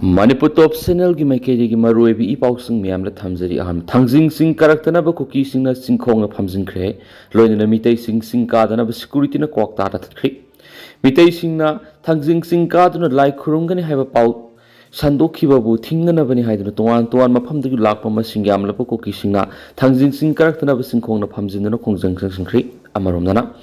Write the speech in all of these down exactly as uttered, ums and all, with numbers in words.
ꯃꯅꯤꯄꯨꯔ ꯇꯣꯞ ꯆꯦꯅꯦꯜꯒꯤ ꯃꯥꯏꯀꯩꯗꯒꯤ ꯃꯔꯨꯑꯣꯏꯕ ꯏ ꯄꯥꯎꯁꯤꯡ ꯃꯌꯥꯝꯗ ꯊꯝꯖꯔꯤ꯫ ꯑꯍꯥꯟꯕ, ꯊꯥꯡꯖꯤꯡ ꯆꯤꯡ ꯀꯥꯔꯛꯇꯅꯕ ꯀꯨꯀꯤꯁꯤꯡꯅ ꯆꯤꯡꯈꯣꯡꯅ ꯐꯝꯖꯤꯟꯈ꯭ꯔꯦ꯫ ꯂꯣꯏꯅꯅ ꯃꯤꯇꯩꯁꯤꯡ ꯆꯤꯡ ꯀꯥꯗꯅꯕ ꯁꯦꯀ꯭ꯌꯨꯔꯤꯇꯤꯅ ꯀ꯭ꯋꯥꯛꯇꯥꯗ ꯊꯠꯈ꯭ꯔꯦ꯫ ꯃꯤꯇꯩꯁꯤꯡꯅ ꯊꯥꯡꯖꯤꯡ ꯆꯤꯡ ꯀꯥꯗꯨꯅ ꯂꯥꯏ ꯈꯨꯔꯨꯝꯒꯅꯤ ꯍꯥꯏꯕ ꯄꯥꯎ ꯁꯟꯗꯣꯛꯈꯤꯕꯕꯨ ꯊꯤꯡꯅꯅꯕꯅꯤ ꯍꯥꯏꯗꯨꯅ ꯇꯣꯉꯥꯟ ꯇꯣꯉꯥꯟꯕ ꯃꯐꯝꯗꯒꯤ ꯂꯥꯛꯄ ꯃꯁꯤꯡ ꯌꯥꯝꯂꯕ ꯀꯨꯀꯤꯁꯤꯡꯅ ꯊꯥꯡꯖꯤꯡ ꯆꯤꯡ ꯀꯥꯔꯛꯇꯅꯕ ꯆꯤꯡꯈꯣꯡꯅ ꯐꯝꯖꯤꯟꯗꯨꯅ ꯈꯣꯡꯖꯪ ꯆꯪꯁꯤꯟꯈ꯭ꯔꯦ꯫ ꯑꯃꯔꯣꯝꯗꯅ,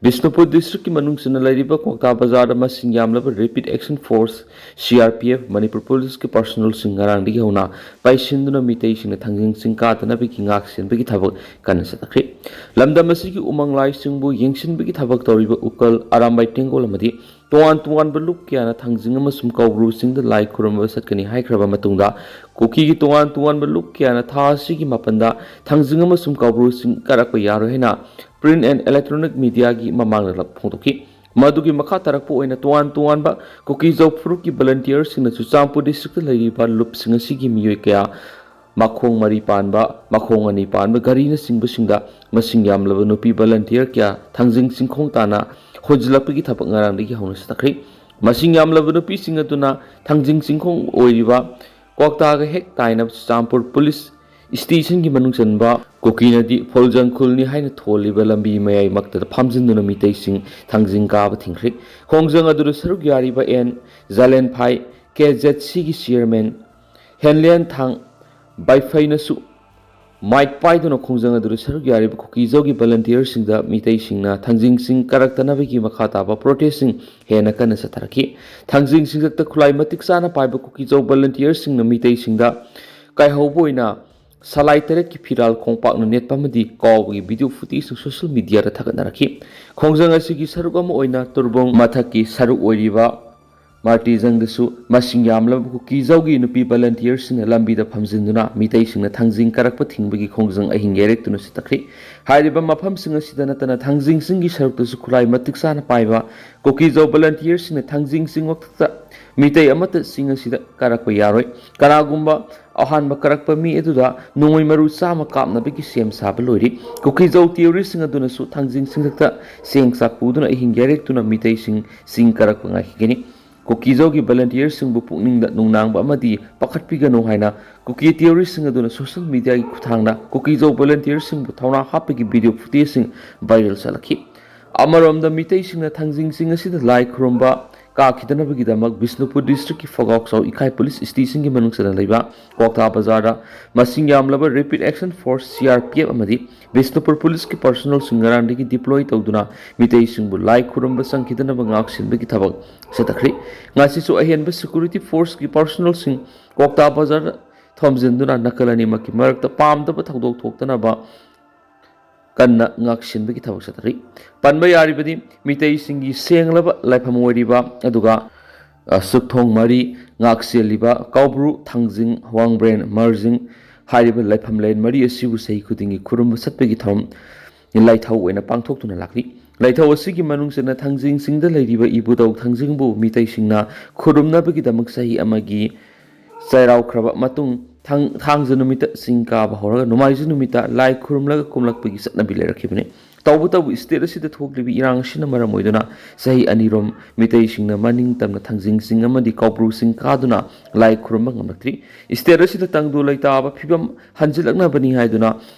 ꯕꯤꯁꯅꯨꯄꯨꯔ ꯗꯤꯁꯇ꯭ꯔꯤꯛꯀꯤ ꯃꯅꯨꯡ ꯆꯟꯅ ꯂꯩꯔꯤꯕ ꯀ꯭ꯋꯥꯛꯇꯥ ꯕꯖꯥꯔꯗ ꯃꯁꯤꯡ ꯌꯥꯝꯂꯕ rapid action force, C R P F, Manipur ꯄꯨꯂꯤꯁꯀꯤ ꯄꯥꯔꯁꯣꯅꯦꯜꯁꯤꯡ ꯉꯔꯥꯡꯗꯒꯤ ꯍꯧꯅ ꯄꯥꯏꯁꯤꯟꯗꯨꯅ ꯃꯤꯇꯩꯁꯤꯡꯅ ꯊꯥꯡꯖꯤꯡ ꯆꯤꯡ ꯀꯥꯗꯅꯕꯒꯤ ꯉꯥꯛ ꯁꯦꯟꯕꯒꯤ ꯊꯕꯛ ꯀꯟꯅ ꯆꯠꯊꯈ꯭ꯔꯤ꯫ ꯂꯝꯗꯝ ꯑꯁꯤꯒꯤ ꯎꯃꯪ ꯂꯥꯏꯁꯤꯡꯕꯨ ꯌꯦꯡꯁꯤꯟꯕꯒꯤ ꯊꯕꯛ ꯇꯧꯔꯤꯕ ꯎꯀꯜ, ꯑꯔꯥꯝꯕꯥꯏ ꯇꯦꯡꯒꯣꯜ ꯑꯃꯗꯤ ꯇꯣꯉꯥꯟ ꯇꯣꯉꯥꯟꯕ ꯂꯨꯞ ꯀꯌꯥꯅ ꯊꯥꯡꯖꯤꯡ ꯑꯃꯁꯨꯡ ꯀꯧꯕ꯭ꯔꯨ ꯆꯤꯡꯗ ꯂꯥꯏ ꯈꯨꯔꯨꯝꯕ ꯆꯠꯀꯅꯤ ꯍꯥꯏꯈ꯭ꯔꯕ ꯃꯇꯨꯡꯗ, ꯀꯨꯀꯤꯒꯤ ꯇꯣꯉꯥꯟ ꯇꯣꯉꯥꯟꯕ ꯂꯨꯞ ꯀꯌꯥꯅ ꯊꯥ ꯑꯁꯤꯒꯤ ꯃꯥꯄꯟꯗ ꯊꯥꯡꯖꯤꯡ ꯑꯃꯁꯨꯡ ꯀꯧꯕ꯭ꯔꯨ ꯆꯤꯡ ꯀꯥꯔꯛꯄ ꯌꯥꯔꯣꯏ ꯍꯥꯏꯅ Print and Electronic Mediaꯒꯤ ꯃꯃꯥꯡꯗ ꯐꯣꯡꯗꯣꯛꯈꯤ꯫ ꯃꯗꯨꯒꯤ ꯃꯈꯥ ꯇꯥꯔꯛꯄ ꯑꯣꯏꯅ ꯇꯣꯉꯥꯟ ꯇꯣꯉꯥꯟꯕ ꯀꯨꯀꯤꯖꯧ ꯐꯨꯔꯨꯞꯀꯤ ꯚꯣꯂꯟꯇꯤꯌꯔꯁꯤꯡꯅ ꯆꯨꯔꯆꯥꯟꯄꯨꯔ ꯗꯤꯁꯇ꯭ꯔꯤꯛꯇ ꯂꯩꯔꯤꯕ ꯂꯨꯞꯁꯤꯡ ꯑꯁꯤꯒꯤ ꯃꯤꯑꯣꯏ ꯀꯌꯥ, ꯃꯈꯣꯡ ꯃꯔꯤ ꯄꯥꯟꯕ, ꯃꯈꯣꯡ ꯑꯅꯤ ꯄꯥꯟꯕ ꯒꯥꯔꯤꯅꯆꯤꯡꯕꯁꯤꯡꯗ ꯃꯁꯤꯡ ꯌꯥꯝꯂꯕ ꯅꯨꯄꯤ ꯚꯣꯂꯟꯇꯤꯌꯔ ꯀꯌꯥ ꯊꯥꯡꯖꯤꯡ ꯆꯤꯡꯈꯣꯡ ꯇꯥꯟꯅ ꯍꯣꯟꯖꯤꯜꯂꯛꯄꯒꯤ ꯊꯕꯛ ꯉꯔꯥꯡꯗꯒꯤ ꯍꯧꯅ ꯆꯠꯊꯈ꯭ꯔꯦ꯫ ꯃꯁꯤꯡ ꯌꯥꯝꯂꯕ ꯅꯨꯄꯤꯁꯤꯡ ꯑꯗꯨꯅ ꯊꯥꯡꯖꯤꯡ ꯆꯤꯡꯈꯣꯡ ꯑꯣꯏꯔꯤꯕ ꯀ꯭ꯋꯥꯛꯇꯥꯒ ꯍꯦꯛ ꯇꯥꯏꯅꯕ ꯆꯨꯔꯆꯥꯟꯄꯨꯔ ꯄꯨꯂꯤꯁ ꯁ꯭ꯇꯦꯁꯟꯒꯤ ꯃꯅꯨꯡ ꯆꯟꯕ ꯀꯨꯀꯤ ꯅꯗꯤ ꯐꯣꯜꯖꯪ ꯈꯨꯜꯅꯤ ꯍꯥꯏꯅ ꯊꯣꯜꯂꯤꯕ ꯂꯝꯕꯤ ꯃꯌꯥꯏꯃꯛꯇꯗ ꯐꯝꯖꯤꯟꯗꯨꯅ ꯃꯤꯇꯩꯁꯤꯡ ꯊꯥꯡꯖꯤꯡ ꯀꯥꯕ ꯊꯤꯡꯈ꯭ꯔꯦ꯫ ꯈꯣꯡꯖꯪ ꯑꯗꯨꯗ ꯁꯔꯨꯛ ꯌꯥꯔꯤꯕ ꯑꯦꯟ ꯖꯂꯦꯟꯐꯥꯏ, ꯀꯦ ꯖꯦꯠ ꯁꯤꯒꯤ ꯆꯤꯌꯔꯃꯦꯟ ꯍꯦꯟꯂꯦꯟ ꯊꯥꯡ ꯕꯥꯏꯐꯩꯅꯁꯨ ꯃꯥꯏꯛ ꯄꯥꯏꯗꯨꯅ ꯈꯣꯡꯖꯪ ꯑꯗꯨꯗ ꯁꯔꯨꯛ ꯌꯥꯔꯤꯕ ꯀꯨꯀꯤꯖꯧꯒꯤ ꯚꯣꯂꯟꯇꯤꯌꯔꯁꯤꯡꯗ ꯃꯤꯇꯩꯁꯤꯡꯅ ꯊꯥꯡꯖꯤꯡ ꯆꯤꯡ ꯀꯥꯔꯛꯇꯅꯕꯒꯤ ꯃꯈꯥ ꯇꯥꯕ ꯄ꯭ꯔꯣꯇꯦꯁꯁꯤꯡ ꯍꯦꯟꯅ ꯀꯟꯅ ꯆꯠꯊꯔꯛꯈꯤ꯫ ꯊꯥꯡꯖꯤꯡ ꯆꯤꯡꯊꯛꯇ ꯈꯨꯠꯂꯥꯏ ꯃꯇꯤꯛ ꯆꯥꯅ ꯄꯥꯏꯕ ꯀꯨꯀꯤꯖꯧ ꯚꯣꯂꯟꯇꯤꯌꯔꯁꯤꯡꯅ ꯃꯤꯇꯩꯁꯤꯡꯗ ꯀꯥꯏꯍꯧꯕ ꯑꯣꯏꯅ ꯁꯂꯥꯏ ꯇꯔꯦꯠꯀꯤ ꯐꯤꯔꯥꯜ ꯈꯣꯡꯄꯥꯛꯅ ꯅꯦꯠꯄ ꯑꯃꯗꯤ ꯀꯥꯎꯕꯒꯤ ꯚꯤꯗꯤꯑꯣ ꯐꯨꯇꯦꯖꯁꯤꯡ ꯁꯣꯁꯤꯌꯦꯜ ꯃꯤꯗꯤꯌꯥꯗ ꯊꯥꯒꯠꯅꯔꯛꯈꯤ꯫ ꯈꯣꯡꯖꯪ ꯑꯁꯤꯒꯤ ꯁꯔꯨꯛ ꯑꯃ ꯑꯣꯏꯅ ꯇꯨꯔꯕꯣꯡ ꯃꯊꯛꯀꯤ ꯁꯔꯨꯛ ꯑꯣꯏꯔꯤꯕ ꯃꯥꯔꯇꯤꯖꯪꯗꯁꯨ ꯃꯁꯤꯡ ꯌꯥꯝꯂꯕ ꯀꯨꯀꯤꯖꯧꯒꯤ ꯅꯨꯄꯤ ꯚꯣꯂꯟꯇꯤꯌꯔꯁꯤꯡꯅ ꯂꯝꯕꯤꯗ ꯐꯝꯖꯤꯟꯗꯨꯅ ꯃꯤꯇꯩꯁꯤꯡꯅ ꯊꯥꯡꯖꯤꯡ ꯀꯥꯔꯛꯄ ꯊꯤꯡꯕꯒꯤ ꯈꯣꯡꯖꯪ ꯑꯍꯤꯡ ꯌꯩꯔꯦꯛꯇꯨꯅ ꯆꯠꯊꯈ꯭ꯔꯤ꯫ ꯍꯥꯏꯔꯤꯕ ꯃꯐꯝꯁꯤꯡ ꯑꯁꯤꯗ ꯅꯠꯇꯅ ꯊꯥꯡꯖꯤꯡꯁꯤꯡꯒꯤ ꯁꯔꯨꯛꯇꯁꯨ ꯈꯨꯠꯂꯥꯏ ꯃꯇꯤꯛ ꯆꯥꯅ ꯄꯥꯏꯕ ꯀꯨꯀꯤꯖꯧ ꯚꯣꯂꯟꯇꯤꯌꯔꯁꯤꯡꯅ ꯊꯥꯡꯖꯤꯡ ꯆꯤꯡ ꯃꯊꯛꯇ ꯃꯤꯇꯩ ꯑꯃꯠꯇ ꯆꯤꯡ ꯑꯁꯤꯗ ꯀꯥꯔꯛꯄ ꯌꯥꯔꯣꯏ꯫ ꯀꯅꯥꯒꯨꯝꯕ ꯑꯍꯥꯟꯕ ꯀꯥꯔꯛꯄ ꯃꯤ ꯑꯗꯨꯗ ꯅꯣꯡꯃꯩ ꯃꯔꯨ ꯆꯥꯝꯃ ꯀꯥꯞꯅꯕꯒꯤ ꯁꯦꯝ ꯁꯥꯕ ꯂꯣꯏꯔꯤ꯫ ꯀꯨꯀꯤꯖꯧ ꯇꯦꯔꯣꯔꯤꯁꯁꯤꯡ ꯑꯗꯨꯅꯁꯨ ꯊꯥꯡꯖꯤꯡ ꯆꯤꯡꯊꯛꯇ ꯆꯦꯡ ꯆꯥꯛ ꯄꯨꯗꯨꯅ ꯑꯍꯤꯡ ꯌꯥꯏꯔꯦꯛꯇꯨꯅ ꯃꯤꯇꯩꯁꯤꯡ ꯆꯤꯡ ꯀꯥꯔꯛꯄ ꯉꯥꯏꯈꯤꯒꯅꯤ꯫ ꯀꯨꯀꯤꯖꯧꯒꯤ ꯚꯣꯂꯟꯇꯤꯌꯔꯁꯤꯡꯕꯨ ꯄꯨꯛꯅꯤꯡꯗ ꯅꯨꯡꯅꯥꯡꯕ ꯑꯃꯗꯤ ꯄꯥꯈꯠꯄꯤꯒꯅꯨ ꯍꯥꯏꯅ ꯀꯨꯀꯤ ꯇꯦꯔꯣꯔꯤꯁꯁꯤꯡ ꯑꯗꯨꯅ ꯁꯣꯁꯤꯌꯦꯜ ꯃꯤꯗꯤꯌꯥꯒꯤ ꯈꯨꯠꯊꯥꯡꯗ ꯀꯨꯀꯤꯖꯧ ꯚꯣꯂꯟꯇꯤꯌꯔꯁꯤꯡꯕꯨ ꯊꯧꯅꯥ ꯍꯥꯞꯄꯒꯤ ꯚꯤꯗꯤꯑꯣ ꯐꯨꯇꯦꯖꯁꯤꯡ ꯚꯥꯏꯔꯦꯜ ꯆꯠꯂꯛꯈꯤ꯫ ꯑꯃꯔꯣꯝꯗ ꯃꯤꯇꯩꯁꯤꯡꯅ ꯊꯥꯡꯖꯤꯡ ꯆꯤꯡ ꯑꯁꯤꯗ ꯂꯥꯏ ꯈꯨꯔꯨꯝꯕ ꯀꯥꯈꯤꯗꯅꯕꯒꯤꯗꯃꯛ ꯕꯤꯁꯅꯨꯄꯨꯔ ꯗꯤꯁꯇ꯭ꯔꯤꯛꯀꯤ ꯐꯒꯥꯎꯆꯥꯎ ꯏꯀꯥꯏ ꯄꯨꯂꯤꯁ ꯁ꯭ꯇꯦꯁꯟꯒꯤ ꯃꯅꯨꯡ ꯆꯟꯅ ꯂꯩꯕ ꯀ꯭ꯋꯥꯛꯇꯥ ꯕꯖꯥꯔꯗ ꯃꯁꯤꯡ ꯌꯥꯝꯂꯕ rapid action force, C R P F, ꯑꯃꯗꯤ ꯕꯤꯁꯅꯨꯄꯨꯔ ꯄꯨꯂꯤꯁꯀꯤ ꯄꯥꯔꯁꯣꯅꯦꯜꯁꯤꯡ ꯉꯔꯥꯡꯗꯒꯤ ꯗꯤꯄ꯭ꯂꯣꯏ ꯇꯧꯗꯨꯅ ꯃꯤꯇꯩꯁꯤꯡꯕꯨ ꯂꯥꯏ ꯈꯨꯔꯨꯝꯕ ꯆꯪꯈꯤꯗꯅꯕ ꯉꯥꯛ ꯁꯦꯟꯕꯒꯤ ꯊꯕꯛ ꯆꯠꯊꯈ꯭ꯔꯤ꯫ ꯉꯁꯤꯁꯨ ꯑꯍꯦꯟꯕ ꯁꯦꯀ꯭ꯌꯨꯔꯤꯇꯤ ꯐꯣꯔꯁꯀꯤ ꯄꯥꯔꯁꯣꯅꯦꯜꯁꯤꯡ ꯀ꯭ꯋꯥꯛꯇꯥ ꯕꯖꯥꯔꯗ ꯊꯣꯝꯖꯤꯟꯗꯨꯅ ꯅꯥꯀꯜ ꯑꯅꯤꯃꯛꯀꯤ ꯃꯔꯛꯇ ꯄꯥꯝꯗꯕ ꯊꯧꯗꯣꯛ ꯊꯣꯛꯇꯅꯕ ꯀꯟꯅ ꯉꯥꯛꯁꯦꯟꯕꯒꯤ ꯊꯕꯛ ꯆꯠꯊꯔꯤ꯫ ꯄꯟꯕ ꯌꯥꯔꯤꯕꯗꯤ ꯃꯤꯇꯩꯁꯤꯡꯒꯤ ꯁꯦꯡꯂꯕ ꯂꯥꯏꯐꯝ ꯑꯣꯏꯔꯤꯕ ꯑꯗꯨꯒ, ꯑ, ꯆꯨꯛꯊꯣꯡ ꯃꯔꯤ ꯉꯥꯛꯁꯦꯜꯂꯤꯕ ꯀꯧꯕ꯭ꯔꯨ, ꯊꯥꯡꯖꯤꯡ, ꯋꯥꯡꯕ꯭ꯔꯦꯟ, ꯃꯔꯖꯤꯡ ꯍꯥꯏꯔꯤꯕ ꯂꯥꯏꯐꯝꯂꯦꯟ ꯃꯔꯤ ꯑꯁꯤꯕꯨ ꯆꯍꯤ ꯈꯨꯗꯤꯡꯒꯤ ꯈꯨꯔꯨꯝꯕ ꯆꯠꯄꯒꯤ ꯊꯧꯔꯝ ꯂꯥꯏꯊꯧ ꯑꯣꯏꯅ ꯄꯥꯡꯊꯣꯛꯇꯨꯅ ꯂꯥꯛꯂꯤ꯫ ꯂꯥꯏꯊꯧ ꯑꯁꯤꯒꯤ ꯃꯅꯨꯡ ꯆꯟꯅ ꯊꯥꯡꯖꯤꯡ ꯆꯤꯡꯗ ꯂꯩꯔꯤꯕ ꯏꯕꯨꯙꯧ ꯊꯥꯡꯖꯤꯡꯕꯨ ꯃꯤꯇꯩꯁꯤꯡꯅ ꯈꯨꯔꯨꯝꯅꯕꯒꯤꯗꯃꯛ ꯆꯍꯤ ꯑꯃꯒꯤ ꯆꯩꯔꯥꯎꯈ꯭ꯔꯕ ꯃꯇꯨꯡ ꯊꯥꯡ-, ꯊꯥꯡꯖ ꯅꯨꯃꯤꯠꯇ ꯆꯤꯡ ꯀꯥꯕ ꯍꯧꯔꯒ ꯅꯣꯡꯃꯥꯏꯖꯤꯡ ꯅꯨꯃꯤꯠꯇ ꯂꯥꯏ ꯈꯨꯔꯨꯝꯂꯒ ꯀꯨꯝꯂꯛꯄꯒꯤ ꯆꯠꯅꯕꯤ ꯂꯩꯔꯛꯈꯤꯕꯅꯤ꯫ ꯇꯧꯕꯇꯕꯨ ꯁ꯭ꯇꯦꯠ ꯑꯁꯤꯗ ꯊꯣꯛꯂꯤꯕ ꯏꯔꯥꯡ ꯑꯁꯤꯅ ꯃꯔꯝ ꯑꯣꯏꯗꯨꯅ ꯆꯍꯤ ꯑꯅꯤꯔꯣꯝ ꯃꯤꯇꯩꯁꯤꯡꯅ ꯃꯅꯤꯡ ꯇꯝꯅ ꯊꯥꯡꯖꯤꯡ ꯆꯤꯡ ꯑꯃꯗꯤ ꯀꯧꯕ꯭ꯔꯨ ꯆꯤꯡ ꯀꯥꯗꯨꯅ ꯂꯥꯏ ꯈꯨꯔꯨꯝꯕ ꯉꯝꯂꯛꯇ꯭ꯔꯤ꯫ ꯁ꯭ꯇꯦꯠ ꯑꯁꯤꯗ ꯇꯪꯗꯨ ꯂꯩꯇꯥꯕ ꯐꯤꯕꯝ ꯍꯟꯖꯤꯜꯂꯛꯅꯕꯅꯤ ꯍꯥꯏꯗꯨꯅ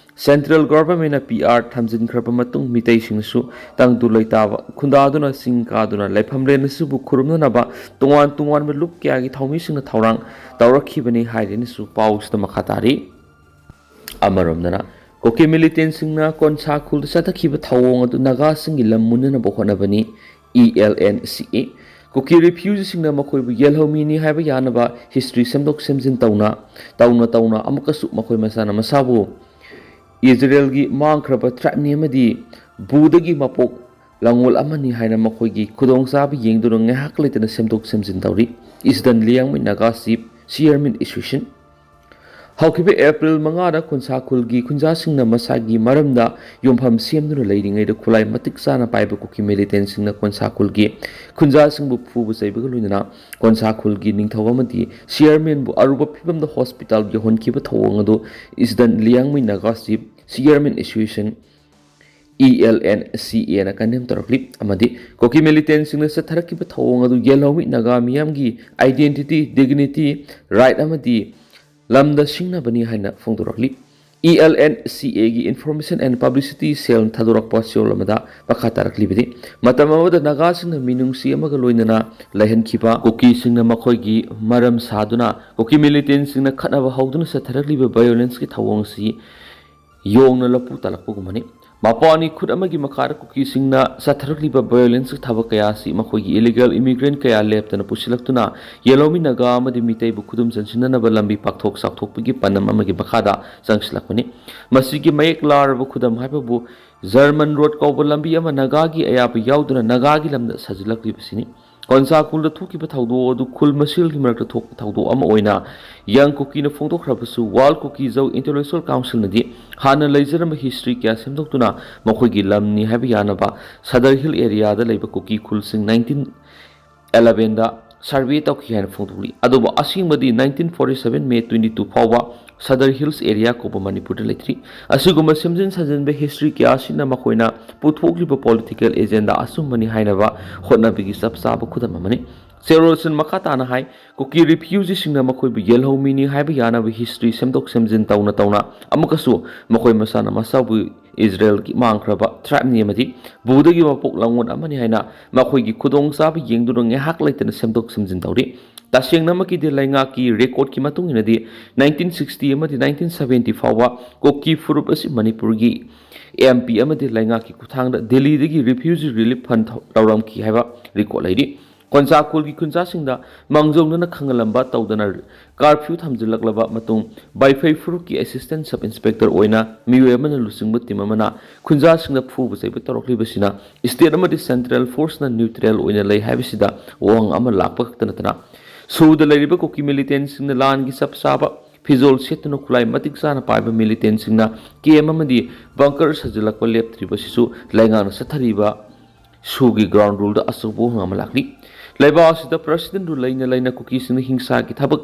ꯁꯦꯟꯇ꯭ꯔꯦꯜ ꯒꯣꯚꯔꯟꯃꯦꯟꯠꯅ ꯄꯤ ꯑꯥꯔ ꯊꯝꯖꯤꯟꯈ꯭ꯔꯕ ꯃꯇꯨꯡ ꯃꯤꯇꯩꯁꯤꯡꯅꯁꯨ ꯇꯪꯗꯨ ꯂꯩꯇꯥꯕ ꯈꯨꯟꯗꯥꯗꯨꯅ ꯆꯤꯡ ꯀꯥꯗꯨꯅ ꯂꯥꯏꯐꯝꯂꯦꯟ ꯑꯁꯤꯕꯨ ꯈꯨꯔꯨꯝꯅꯅꯕ ꯇꯣꯉꯥꯟ ꯇꯣꯉꯥꯟꯕ ꯂꯨꯞ ꯀꯌꯥꯒꯤ ꯊꯧꯃꯤꯁꯤꯡꯅ ꯊꯧꯔꯥꯡ ꯇꯧꯔꯛꯈꯤꯕꯅꯤ ꯍꯥꯏꯔꯦꯅꯁꯨ ꯄꯥꯎꯁꯤꯗ ꯃꯈꯥ ꯇꯥꯔꯤ꯫ ꯑꯃꯔꯣꯝꯗꯅ ꯀꯨꯀꯤ ꯃꯤꯂꯤꯇꯦꯟꯁꯤꯡꯅ ꯀꯣꯟꯁꯥ ꯈꯨꯜꯗ ꯆꯠꯊꯈꯤꯕ ꯊꯧꯑꯣꯡ ꯑꯗꯨ ꯅꯥꯒꯥꯁꯤꯡꯒꯤ ꯂꯝ ꯃꯨꯟꯅꯅꯕ ꯍꯣꯠꯅꯕꯅꯤ, ꯏ ꯑꯦꯜ ꯑꯦꯟ ꯁꯤ ꯑꯦ꯫ ꯀꯨꯀꯤ ꯔꯤꯐ꯭ꯌꯨꯖꯤꯁꯤꯡꯅ ꯃꯈꯣꯏꯕꯨ ꯌꯦꯜꯍꯧꯃꯤꯅꯤ ꯍꯥꯏꯕ ꯌꯥꯅꯕ ꯍꯤꯁꯇ꯭ꯔꯤ ꯁꯦꯝꯗꯣꯛ ꯁꯦꯝꯖꯤꯟ ꯇꯧꯅ, ꯇꯧꯅ ꯇꯧꯅ ꯑꯃꯨꯛꯀꯁꯨ ꯃꯈꯣꯏ ꯃꯁꯥꯅ ꯃꯁꯥꯕꯨ ꯏꯖꯔꯦꯜꯒꯤ ꯃꯥꯡꯈ꯭ꯔꯕ ꯇ꯭ꯔꯥꯏꯕꯅꯤ ꯑꯃꯗꯤ ꯕꯨꯗꯒꯤ ꯃꯄꯣꯛ ꯂꯥꯡꯑꯣꯜ ꯑꯃꯅꯤ ꯍꯥꯏꯅ ꯃꯈꯣꯏꯒꯤ ꯈꯨꯗꯣꯡꯆꯥꯕ ꯌꯦꯡꯗꯨꯅ ꯉꯥꯏꯍꯥꯛ ꯂꯩꯇꯅ ꯁꯦꯝꯗꯣꯛ ꯁꯦꯝꯖꯤꯟ ꯇꯧꯔꯤ꯫ Eastern Liangmai Naga chief chairman association. ꯍꯧꯈꯤꯕ ꯑꯦꯄ꯭ꯔꯤꯜ ꯃꯉꯥꯗ ꯈꯨꯟꯁꯥ ꯈꯨꯜꯒꯤ ꯈꯨꯟꯖꯥꯁꯤꯡꯅ ꯃꯁꯥꯒꯤ ꯃꯔꯝꯗ ꯌꯨꯝꯐꯝ ꯁꯦꯝꯗꯨꯅ ꯂꯩꯔꯤꯉꯩꯗ ꯈꯨꯠꯂꯥꯏ ꯃꯇꯤꯛ ꯆꯥꯅ ꯄꯥꯏꯕ ꯀꯨꯀꯤ ꯃꯤꯂꯤꯇꯦꯟꯁꯤꯡꯅ ꯈꯨꯟꯁꯥ ꯈꯨꯜꯒꯤ ꯈꯨꯟꯖꯥꯁꯤꯡꯕꯨ ꯐꯨꯕ ꯆꯩꯕꯒ ꯂꯣꯏꯅꯅ ꯈꯨꯟꯁꯥ ꯈꯨꯜꯒꯤ ꯅꯤꯡꯊꯧ ꯑꯃꯗꯤ ꯆꯤꯌꯔꯃꯦꯟꯕꯨ ꯑꯔꯨꯕ ꯐꯤꯕꯝꯗ ꯍꯣꯁꯄꯤꯇꯥꯜ ꯌꯧꯍꯟꯈꯤꯕ ꯊꯧꯑꯣꯡ ꯑꯗꯨ Eastern Liangmai Naga chief chairman association E L N C A ꯅ condemn ꯇꯧꯔꯛꯂꯤ꯫ ꯑꯃꯗꯤ ꯀꯨꯀꯤ militantꯁꯤꯡꯅ ꯆꯠꯊꯔꯛꯈꯤꯕ ꯊꯧꯑꯣꯡ ꯑꯗꯨ ꯌꯦꯜꯍꯧꯃꯤ ꯅꯥꯒꯥ ꯃꯤꯌꯥꯝꯒꯤ identity, dignity, right ꯑꯃꯗꯤ ꯂꯝꯗ ꯁꯤꯡꯅꯕꯅꯤ ꯍꯥꯏꯅ ꯐꯣꯡꯗꯣꯔꯛꯂꯤ꯫ E L N C A ꯒꯤ Information and Publicity Cell ꯊꯥꯗꯣꯔꯛꯄ ꯆꯦꯔꯣꯜ ꯑꯃꯗ ꯃꯈꯥ ꯇꯥꯔꯛꯂꯤꯕꯗꯤ, ꯃꯇꯝ ꯑꯃꯗ ꯅꯥꯒꯥꯁꯤꯡꯅ ꯃꯤꯅꯨꯡꯁꯤ ꯑꯃꯒ ꯂꯣꯏꯅꯅ ꯂꯩꯍꯟꯈꯤꯕ ꯀꯨꯀꯤꯁꯤꯡꯅ ꯃꯈꯣꯏꯒꯤ ꯃꯔꯝ ꯁꯥꯗꯨꯅ ꯀꯨꯀꯤ militantꯁꯤꯡꯅ ꯈꯠꯅꯕ ꯍꯧꯗꯨꯅ ꯆꯠꯊꯔꯛꯂꯤꯕ violenceꯀꯤ ꯊꯧꯑꯣꯡ ꯑꯁꯤ ꯌꯣꯡꯅ ꯂꯐꯨ ꯇꯥꯜꯂꯛꯄꯒꯨꯝꯕꯅꯤ꯫ ꯃꯄꯥꯟꯒꯤ ꯈꯨꯠ ꯑꯃꯒꯤ ꯃꯈꯥꯗ ꯀꯨꯀꯤꯁꯤꯡꯅ ꯆꯠꯊꯔꯛꯂꯤꯕ violenceꯀꯤ ꯊꯕꯛ ꯀꯌꯥ ꯑꯁꯤ ꯃꯈꯣꯏꯒꯤ illegal immigrant ꯀꯌꯥ ꯂꯦꯞꯇꯅ ꯄꯨꯁꯤꯜꯂꯛꯇꯨꯅ ꯌꯦꯜꯍꯧꯃꯤ ꯅꯥꯒꯥ ꯑꯃꯗꯤ ꯃꯤꯇꯩꯕꯨ ꯈꯨꯗꯨꯝ ꯆꯟꯁꯤꯟꯅꯅꯕ ꯂꯝꯕꯤ ꯄꯥꯛꯊꯣꯛ ꯆꯥꯎꯊꯣꯛꯄꯒꯤ ꯄꯥꯟꯗꯝ ꯑꯃꯒꯤ ꯃꯈꯥꯗ ꯆꯪꯁꯤꯜꯂꯛꯄꯅꯤ꯫ ꯃꯁꯤꯒꯤ ꯃꯌꯦꯛ ꯂꯥꯔꯕ ꯈꯨꯗꯝ ꯍꯥꯏꯕꯕꯨ German Road ꯀꯧꯕ ꯂꯝꯕꯤ ꯑꯃ ꯅꯥꯒꯥꯒꯤ ꯑꯌꯥꯕ ꯌꯥꯎꯗꯅ ꯅꯥꯒꯥꯒꯤ ꯂꯝꯗ ꯁꯥꯖꯤꯜꯂꯛꯂꯤꯕꯁꯤꯅꯤ꯫ ꯀꯣꯟꯁꯥ ꯈꯨꯜꯗ ꯊꯣꯛꯈꯤꯕ ꯊꯧꯗꯣꯛ ꯑꯗꯨ ꯈꯨꯜ ꯃꯁꯦꯜꯒꯤ ꯃꯔꯛꯇ ꯊꯣꯛꯄ ꯊꯧꯗꯣꯛ ꯑꯃ ꯑꯣꯏꯅ Young Kuki ꯅ ꯐꯣꯡꯗꯣꯛꯈ꯭ꯔꯕꯁꯨ, World Kuki Zo Intellectual Council ꯅꯗꯤ ꯍꯥꯟꯅ ꯂꯩꯖꯔꯝꯕ history ꯀꯌꯥ ꯁꯦꯝꯗꯣꯛꯇꯨꯅ ꯃꯈꯣꯏꯒꯤ ꯂꯝꯅꯤ ꯍꯥꯏꯕ ꯌꯥꯅꯕ Sadar Hill area ꯗ ꯂꯩꯕ ꯀꯨꯀꯤ ꯈꯨꯜꯁꯤꯡ nineteen eleven ꯗ survey ꯇꯧꯈꯤ ꯍꯥꯏꯅ ꯐꯣꯡꯗꯣꯛꯂꯤ꯫ ꯑꯗꯨꯕꯨ ꯑꯁꯦꯡꯕꯗꯤ nineteen forty seven May twenty two ꯐꯥꯎꯕ Sadar Hills area ꯀꯧꯕ ꯃꯅꯤꯄꯨꯔꯗ ꯂꯩꯇ꯭ꯔꯤ꯫ ꯑꯁꯤꯒꯨꯝꯕ ꯁꯦꯝꯖꯤꯟ ꯁꯥꯖꯤꯟꯕ history ꯀꯌꯥ ꯑꯁꯤꯅ ꯃꯈꯣꯏꯅ ꯄꯨꯊꯣꯛꯂꯤꯕ political agenda ꯑꯆꯨꯝꯕꯅꯤ ꯍꯥꯏꯅꯕ ꯍꯣꯠꯅꯕꯒꯤ ꯆꯞ ꯆꯥꯕ ꯈꯨꯗꯝ ꯑꯃꯅꯤ꯫ ꯆꯦꯔꯣꯜꯁꯤꯅ ꯃꯈꯥ ꯇꯥꯅ ꯍꯥꯏ, ꯀꯨꯀꯤ refugeeꯁꯤꯡꯅ ꯃꯈꯣꯏꯕꯨ ꯌꯦꯜꯍꯧꯃꯤꯅꯤ ꯍꯥꯏꯕ ꯌꯥꯅꯕ history ꯁꯦꯝꯗꯣꯛ ꯁꯦꯝꯖꯤꯟ ꯇꯧꯅ ꯇꯧꯅ ꯑꯃꯨꯛꯀꯁꯨ ꯃꯈꯣꯏ ꯃꯁꯥꯅ ꯃꯁꯥꯕꯨ ꯏꯖꯔꯦꯜꯒꯤ ꯃꯥꯡꯈ꯭ꯔꯕ tribeꯅꯤ ꯑꯃꯗꯤ ꯕꯨꯙꯒꯤ ꯃꯄꯣꯛ ꯂꯥꯡꯉꯣꯜ ꯑꯃꯅꯤ ꯍꯥꯏꯅ ꯃꯈꯣꯏꯒꯤ ꯈꯨꯗꯣꯡꯆꯥꯕ ꯌꯦꯡꯗꯨꯅ ꯉꯥꯏꯍꯥꯛ ꯂꯩꯇꯅ ꯁꯦꯝꯗꯣꯛ ꯁꯦꯝꯖꯤꯟ ꯇꯧꯔꯤ꯫ ꯇꯁꯦꯡꯅꯃꯛꯀꯤꯗꯤ ꯂꯩꯉꯥꯛꯀꯤ recordꯀꯤ ꯃꯇꯨꯡ ꯏꯟꯅꯗꯤ nineteen sixty ꯑꯃꯗꯤ nineteen seventy ꯐꯥꯎꯕ ꯀꯨꯀꯤ ꯐꯨꯔꯨꯞ ꯑꯁꯤ ꯃꯅꯤꯄꯨꯔꯒꯤ M P ꯑꯃꯗꯤ ꯂꯩꯉꯥꯛꯀꯤ ꯈꯨꯠꯊꯥꯡꯗ ꯗꯦꯜꯂꯤꯗꯒꯤ refugee relief fund ꯊꯧ-, ꯂꯧꯔꯝꯈꯤ ꯍꯥꯏꯕ record ꯂꯩꯔꯤ꯫ ꯀꯣꯟꯁꯥ ꯈꯨꯜꯒꯤ ꯈꯨꯟꯖꯥꯁꯤꯡꯗ ꯃꯥꯡꯖꯧꯅꯅ ꯈꯪꯍꯜꯂꯝꯕ ꯇꯧꯗꯅ curfew ꯊꯝꯖꯤꯜꯂꯛꯂꯕ ꯃꯇꯨꯡ ꯕꯥꯏꯐꯩ ꯐꯨꯔꯨꯞꯀꯤ assistant sub inspector ꯑꯣꯏꯅ ꯃꯤꯑꯣꯏ ꯑꯃꯅ ꯂꯨꯆꯤꯡꯕ team ꯑꯃꯅ ꯈꯨꯟꯖꯥꯁꯤꯡꯗ ꯐꯨꯕ ꯆꯩꯕ ꯇꯧꯔꯛꯂꯤꯕꯁꯤꯅ state ꯑꯃꯗꯤ central forceꯅ neutral ꯑꯣꯏꯅ ꯂꯩ ꯍꯥꯏꯕꯁꯤꯗ ꯋꯥꯍꯪ ꯑꯃ ꯂꯥꯛꯄ ꯈꯛꯇ ꯅꯠꯇꯅ ꯁꯨꯗ ꯂꯩꯔꯤꯕ ꯀꯨꯀꯤ militantꯁꯤꯡꯅ ꯂꯥꯟꯒꯤ ꯆꯞ ꯆꯥꯕ ꯐꯤꯖꯣꯜ ꯁꯦꯠꯇꯨꯅ ꯈꯨꯠꯂꯥꯏ ꯃꯇꯤꯛ ꯆꯥꯅ ꯄꯥꯏꯕ militantꯁꯤꯡꯅ camp ꯑꯃꯗꯤ bunker ꯁꯥꯖꯤꯜꯂꯛꯄ ꯂꯦꯞꯇ꯭ꯔꯤꯕꯁꯤꯁꯨ ꯂꯩꯉꯥꯛꯅ ꯆꯠꯊꯔꯤꯕ ꯁꯨꯒꯤ ground ruleꯗ ꯑꯆꯧꯕ ꯋꯥꯍꯪ ꯑꯃ ꯂꯥꯛꯂꯤ꯫ ꯂꯩꯕꯥꯛ ꯑꯁꯤꯗ presidentꯗꯨ ꯂꯩꯅ ꯂꯩꯅ ꯀꯨꯀꯤꯁꯤꯡꯅ ꯍꯤꯡꯁꯥꯒꯤ ꯊꯕꯛ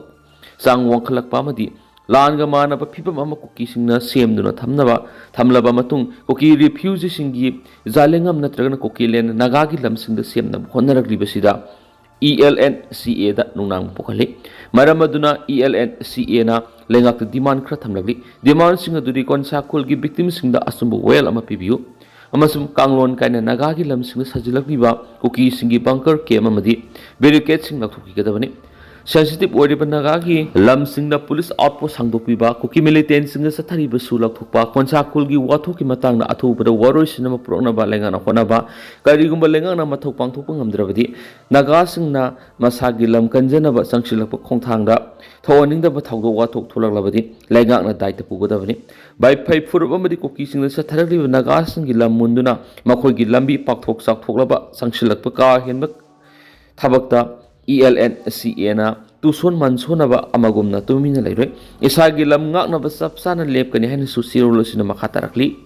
ꯆꯥꯡ ꯋꯥꯡꯈꯠꯂꯛꯄ ꯑꯃꯗꯤ ꯂꯥꯟꯒ ꯃꯥꯟꯅꯕ ꯐꯤꯕꯝ ꯑꯃ ꯀꯨꯀꯤꯁꯤꯡꯅ ꯁꯦꯝꯗꯨꯅ ꯊꯝꯅꯕ ꯊꯝꯂꯕ ꯃꯇꯨꯡ, ꯀꯨꯀꯤ ꯔꯤꯐ꯭ꯌꯨꯖꯤꯁꯤꯡꯒꯤ ꯖꯥꯂꯦꯉꯝ ꯅꯠꯇ꯭ꯔꯒꯅ ꯀꯨꯀꯤꯂꯦꯟ ꯅꯥꯒꯥꯒꯤ ꯂꯝꯁꯤꯡꯗ ꯁꯦꯝꯅꯕ ꯍꯣꯠꯅꯔꯛꯂꯤꯕꯁꯤꯗ ꯏ ꯑꯦꯜ ꯑꯦꯟ ꯁꯤ ꯑꯦꯗ ꯅꯨꯡꯅꯥꯡꯕ ꯄꯣꯛꯍꯜꯂꯤ꯫ ꯃꯔꯝ ꯑꯗꯨꯅ ꯏ ꯑꯦꯜ ꯑꯦꯟ ꯁꯤ ꯑꯦꯅ ꯂꯩꯉꯥꯛꯇ ꯗꯤꯃꯥꯟ ꯈꯔ ꯊꯝꯂꯛꯂꯤ꯫ ꯗꯤꯃꯥꯟꯁꯤꯡ ꯑꯗꯨꯗꯤ ꯀꯣꯟꯁꯥ ꯈꯨꯜꯒꯤ ꯚꯤꯛꯇꯤꯝꯁꯤꯡꯗ ꯑꯆꯨꯝꯕ ꯋꯥꯌꯦꯜ ꯑꯃ ꯄꯤꯕꯤꯌꯨ ꯑꯃꯁꯨꯡ ꯀꯥꯡꯂꯣꯟ ꯀꯥꯏꯅ ꯅꯥꯒꯥꯒꯤ ꯂꯝꯁꯤꯡꯗ ꯁꯥꯖꯤꯜꯂꯛꯂꯤꯕ ꯀꯨꯀꯤꯁꯤꯡꯒꯤ ꯕꯪꯀꯔ ꯀꯦꯝ ꯑꯃꯗꯤ ꯕꯦꯔꯤꯀꯦꯗꯁꯤꯡ ꯂꯧꯊꯣꯛꯄꯤꯒꯗꯕꯅꯤ꯫ ꯁꯦꯟꯁꯤꯇꯤꯚ ꯑꯣꯏꯔꯤꯕ ꯅꯥꯒꯥꯒꯤ ꯂꯝꯁꯤꯡꯗ ꯄꯨꯂꯤꯁ ꯑꯥꯎꯠꯄꯣꯁ ꯍꯥꯡꯗꯣꯛꯄꯤꯕ, ꯀꯨꯀꯤ ꯃꯤꯂꯤꯇꯦꯟꯁꯤꯡꯗ ꯆꯠꯊꯔꯤꯕꯁꯨ ꯂꯧꯊꯣꯛꯄ, ꯈꯣꯟꯁꯥ ꯈꯨꯜꯒꯤ ꯋꯥꯊꯣꯛꯀꯤ ꯃꯇꯥꯡꯗ ꯑꯊꯨꯕꯗ ꯋꯥꯔꯣꯏꯁꯤꯟ ꯑꯃ ꯄꯨꯔꯛꯅꯕ ꯂꯩꯉꯥꯛꯅ ꯍꯣꯠꯅꯕ, ꯀꯔꯤꯒꯨꯝꯕ ꯂꯩꯉꯥꯛꯅ ꯃꯊꯧ ꯄꯥꯡꯊꯣꯛꯄ ꯉꯝꯗ꯭ꯔꯕꯗꯤ ꯅꯥꯒꯥꯁꯤꯡꯅ ꯃꯁꯥꯒꯤ ꯂꯝ ꯀꯟꯖꯅꯕ ꯆꯪꯁꯤꯜꯂꯛꯄ ꯈꯣꯡꯊꯥꯡꯗ ꯊꯣꯛꯍꯟꯅꯤꯡꯗꯕ ꯊꯧꯗꯣꯛ ꯋꯥꯊꯣꯛ ꯊꯣꯛꯂꯛꯂꯕꯗꯤ ꯂꯩꯉꯥꯛꯅ ꯗꯥꯏꯇ ꯄꯨꯒꯗꯕꯅꯤ꯫ ꯕꯥꯏꯐꯩ ꯐꯨꯔꯨꯞ ꯑꯃꯗꯤ ꯀꯨꯀꯤꯁꯤꯡꯗ ꯆꯠꯊꯔꯛꯂꯤꯕ ꯅꯥꯒꯥꯁꯤꯡꯒꯤ ꯂꯝ ꯃꯨꯟꯗꯨꯅ ꯃꯈꯣꯏꯒꯤ ꯂꯝꯕꯤ ꯄꯥꯛꯊꯣꯛ ꯆꯥꯎꯊꯣꯛꯂꯕ ꯆꯪꯁꯤꯜꯂꯛꯄ ꯀꯥ ꯍꯦꯟꯕ ꯊꯕꯛꯇ ꯏ ꯑꯦꯜ ꯑꯦꯟ ꯁꯤ ꯑꯦꯅ ꯇꯨꯁꯣꯟ ꯃꯥꯟꯁꯣꯟꯅꯕ ꯑꯃꯒꯨꯝꯅ ꯇꯨꯃꯤꯟꯅ ꯂꯩꯔꯣꯏ꯫ ꯏꯁꯥꯒꯤ ꯂꯝ ꯉꯥꯛꯅꯕ ꯆꯞ ꯆꯥꯅ ꯂꯦꯞꯀꯅꯤ ꯍꯥꯏꯅꯁꯨ ꯆꯦꯔꯣꯜ ꯑꯁꯤꯅ ꯃꯈꯥ ꯇꯥꯔꯛꯂꯤ꯫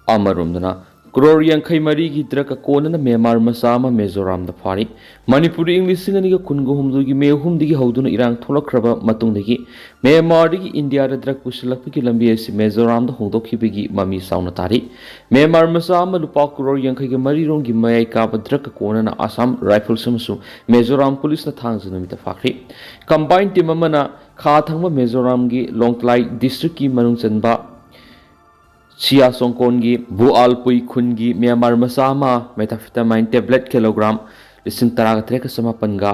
ꯑꯃꯔꯣꯝꯗꯅ, ꯀ꯭ꯔꯣꯔ ꯌꯥꯡꯈꯩ ꯃꯔꯤꯒꯤ ꯗ꯭ꯔꯒ ꯀꯣꯟꯅꯅ ꯃ꯭ꯌꯥꯟꯃꯥꯔ ꯃꯆꯥ ꯑꯃ ꯃꯤꯖꯣꯔꯥꯝꯗ ꯐꯥꯔꯤ꯫ ꯃꯅꯤꯄꯨꯔꯗ ꯏꯪ ꯂꯤꯁꯤꯡ ꯑꯅꯤꯒ ꯀꯨꯟꯒ ꯍꯨꯝꯗꯣꯏꯒꯤ ꯃꯦ ꯑꯍꯨꯝꯗꯒꯤ ꯍꯧꯗꯨꯅ ꯏꯔꯥꯡ ꯊꯣꯛꯂꯛꯈ꯭ꯔꯕ ꯃꯇꯨꯡꯗꯒꯤ ꯃ꯭ꯌꯥꯟꯃꯥꯔꯗꯒꯤ ꯏꯟꯗꯤꯌꯥꯗ ꯗ꯭ꯔꯒ ꯄꯨꯁꯤꯜꯂꯛꯄꯒꯤ ꯂꯝꯕꯤ ꯑꯁꯤ ꯃꯤꯖꯣꯔꯥꯝꯗ ꯍꯣꯡꯗꯣꯛꯈꯤꯕꯒꯤ ꯃꯃꯤ ꯆꯥꯎꯅ ꯇꯥꯔꯤ꯫ ꯃ꯭ꯌꯥꯟꯃꯥꯔ ꯃꯆꯥ ꯑꯃ ꯂꯨꯄꯥ ꯀ꯭ꯔꯣꯔ ꯌꯥꯡꯈꯩꯒ ꯃꯔꯤ ꯔꯣꯝꯒꯤ ꯃꯌꯥꯏ ꯀꯥꯕ ꯗ꯭ꯔꯒ ꯀꯣꯟꯅꯅ ꯑꯁꯥꯝ ꯔꯥꯏꯐꯜꯁ ꯑꯃꯁꯨꯡ ꯃꯤꯖꯣꯔꯥꯝ ꯄꯨꯂꯤꯁꯅ ꯊꯥꯡꯖ ꯅꯨꯃꯤꯠꯇ ꯐꯥꯈ꯭ꯔꯤ꯫ ꯀꯝꯕꯥꯏꯟ ꯇꯤꯝ ꯑꯃꯅ ꯈꯥ ꯊꯪꯕ ꯃꯤꯖꯣꯔꯥꯝꯒꯤ ꯂꯣꯡꯇꯂꯥꯏ ꯗꯤꯁꯇ꯭ꯔꯤꯛꯀꯤ ꯃꯅꯨꯡ ꯆꯟꯕ ꯁꯤꯌꯥ ꯁꯣꯡꯀꯣꯟꯒꯤ ꯕꯨꯑꯥꯜꯄꯨꯏ ꯈꯨꯟꯒꯤ ꯃ꯭ꯌꯥꯟꯃꯥꯔ ꯃꯆꯥ ꯑꯃ methamphetamine tablet ꯀꯤꯂꯣꯒ꯭ꯔꯥꯝ ꯂꯤꯁꯤꯡ ꯇꯔꯥꯒ ꯇꯔꯦꯠꯀ ꯆꯃꯥꯄꯟꯒ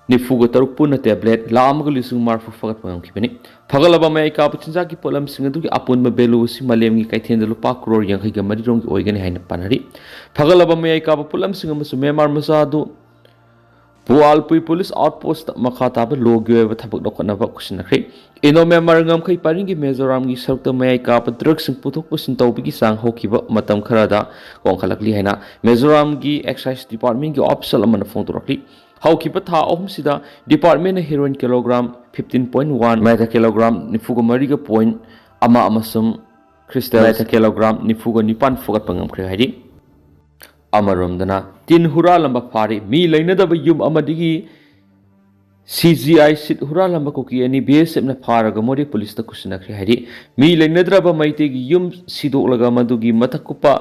ꯅꯤꯐꯨꯒ ꯇꯔꯨꯛ ꯄꯨꯟꯅ ꯇꯦꯕ꯭ꯂꯦꯠ ꯂꯥꯈ ꯑꯃꯒ ꯂꯤꯁꯤꯡ ꯃꯔꯤꯐꯨ ꯐꯒꯠꯄ ꯉꯝꯈꯤꯕꯅꯤ꯫ ꯐꯒꯠꯂꯕ ꯃꯌꯥꯏ ꯀꯥꯕ ꯆꯤꯟꯖꯥꯛꯀꯤ ꯄꯣꯠꯂꯝꯁꯤꯡ ꯑꯗꯨꯒꯤ ꯑꯄꯨꯟꯕ ꯚꯦꯂꯨ ꯑꯁꯤ ꯃꯥꯂꯦꯝꯒꯤ ꯀꯩꯊꯦꯜꯗ ꯂꯨꯄꯥ ꯀ꯭ꯔꯣꯔ ꯌꯥꯡꯈꯩꯒ ꯃꯔꯤ ꯔꯣꯝꯒꯤ ꯑꯣꯏꯒꯅꯤ ꯍꯥꯏꯅ ꯄꯥꯅꯔꯤ꯫ ꯐꯒꯠꯂꯕ ꯃꯌꯥꯏ ꯀꯥꯕ ꯄꯣꯠꯂꯝꯁꯤꯡ ꯑꯃꯁꯨꯡ ꯃ꯭ꯌꯥꯟꯃꯥꯔ ꯃꯆꯥ ꯑꯗꯨ ꯄꯨꯑꯥꯜꯄꯨꯏ ꯄꯨꯂꯤꯁ ꯑꯥꯎꯠꯄꯣꯁꯇ ꯃꯈꯥ ꯇꯥꯕ ꯂꯣꯒꯤ ꯑꯣꯏꯕ ꯊꯕꯛ ꯂꯧꯈꯠꯅꯕ ꯈꯨꯠꯁꯤꯟꯅꯈ꯭ꯔꯦ꯫ ꯏꯟꯗꯣ ꯃ꯭ꯌꯥꯟꯃꯥꯔ ꯉꯝꯈꯩ ꯄꯔꯤꯡꯒꯤ ꯃꯤꯖꯣꯔꯥꯝꯒꯤ ꯁꯔꯨꯛꯇ ꯃꯌꯥꯏ ꯀꯥꯕ ꯗ꯭ꯔꯒꯁꯤꯡ ꯄꯨꯊꯣꯛ ꯄꯨꯁꯤꯟ ꯇꯧꯕꯒꯤ ꯆꯥꯡ ꯍꯧꯈꯤꯕ ꯃꯇꯝ ꯈꯔꯗ ꯋꯥꯡꯈꯠꯂꯛꯂꯤ ꯍꯥꯏꯅ ꯃꯤꯖꯣꯔꯥꯝꯒꯤ ꯑꯦꯛꯁꯥꯏꯁ ꯗꯤꯄꯥꯔꯠꯃꯦꯟꯒꯤ ꯑꯣꯐꯤꯁꯤꯌꯦꯜ ꯑꯃꯅ ꯐꯣꯡꯗꯣꯔꯛꯂꯤ꯫ ꯍꯧꯈꯤꯕ ꯊꯥ ꯑꯍꯨꯝꯁꯤꯗ ꯗꯤꯄꯥꯔꯠꯃꯦꯟꯅ heroin kilogram fifteen point one, ꯃꯦꯊꯥ ꯀꯤꯂꯣꯒ꯭ꯔꯥꯝ ꯅꯤꯐꯨꯒ ꯃꯔꯤꯒ ꯄꯣꯏꯟ ꯑꯃ ꯑꯃꯁꯨꯡ ꯀ꯭ꯔꯤꯁꯇꯦꯜ ꯃꯦꯊꯥ ꯀꯤꯂꯣꯒ꯭ꯔꯥꯝ ꯅꯤꯐꯨꯒ ꯅꯤꯄꯥꯟ ꯐꯨꯒꯠꯄ ꯉꯝꯈ꯭ꯔꯦ ꯍꯥꯏꯔꯤ꯫ ꯑꯃꯔꯣꯝꯗꯅ, ꯇꯤꯟ ꯍꯨꯔꯥꯜꯂꯝꯕ ꯐꯥꯔꯤ꯫ ꯃꯤ ꯂꯩꯅꯗꯕ ꯌꯨꯝ ꯑꯃꯗꯒꯤ ꯁꯤ ꯖꯤ ꯑꯥꯏ ꯁꯤꯠ ꯍꯨꯔꯥꯜꯂꯝꯕ ꯀꯨꯀꯤ ꯑꯅꯤ ꯕꯤ ꯑꯦꯁ ꯑꯦꯐꯅ ꯐꯥꯔꯒ ꯃꯣꯔꯦ ꯄꯨꯂꯤꯁꯇ ꯈꯨꯠꯁꯤꯟꯅꯈ꯭ꯔꯦ ꯍꯥꯏꯔꯤ꯫ ꯃꯤ ꯂꯩꯅꯗ꯭ꯔꯕ ꯃꯩꯇꯩꯒꯤ ꯌꯨꯝ ꯁꯤꯗꯣꯛꯂꯒ ꯃꯗꯨꯒꯤ ꯃꯊꯛ ꯀꯨꯞꯄ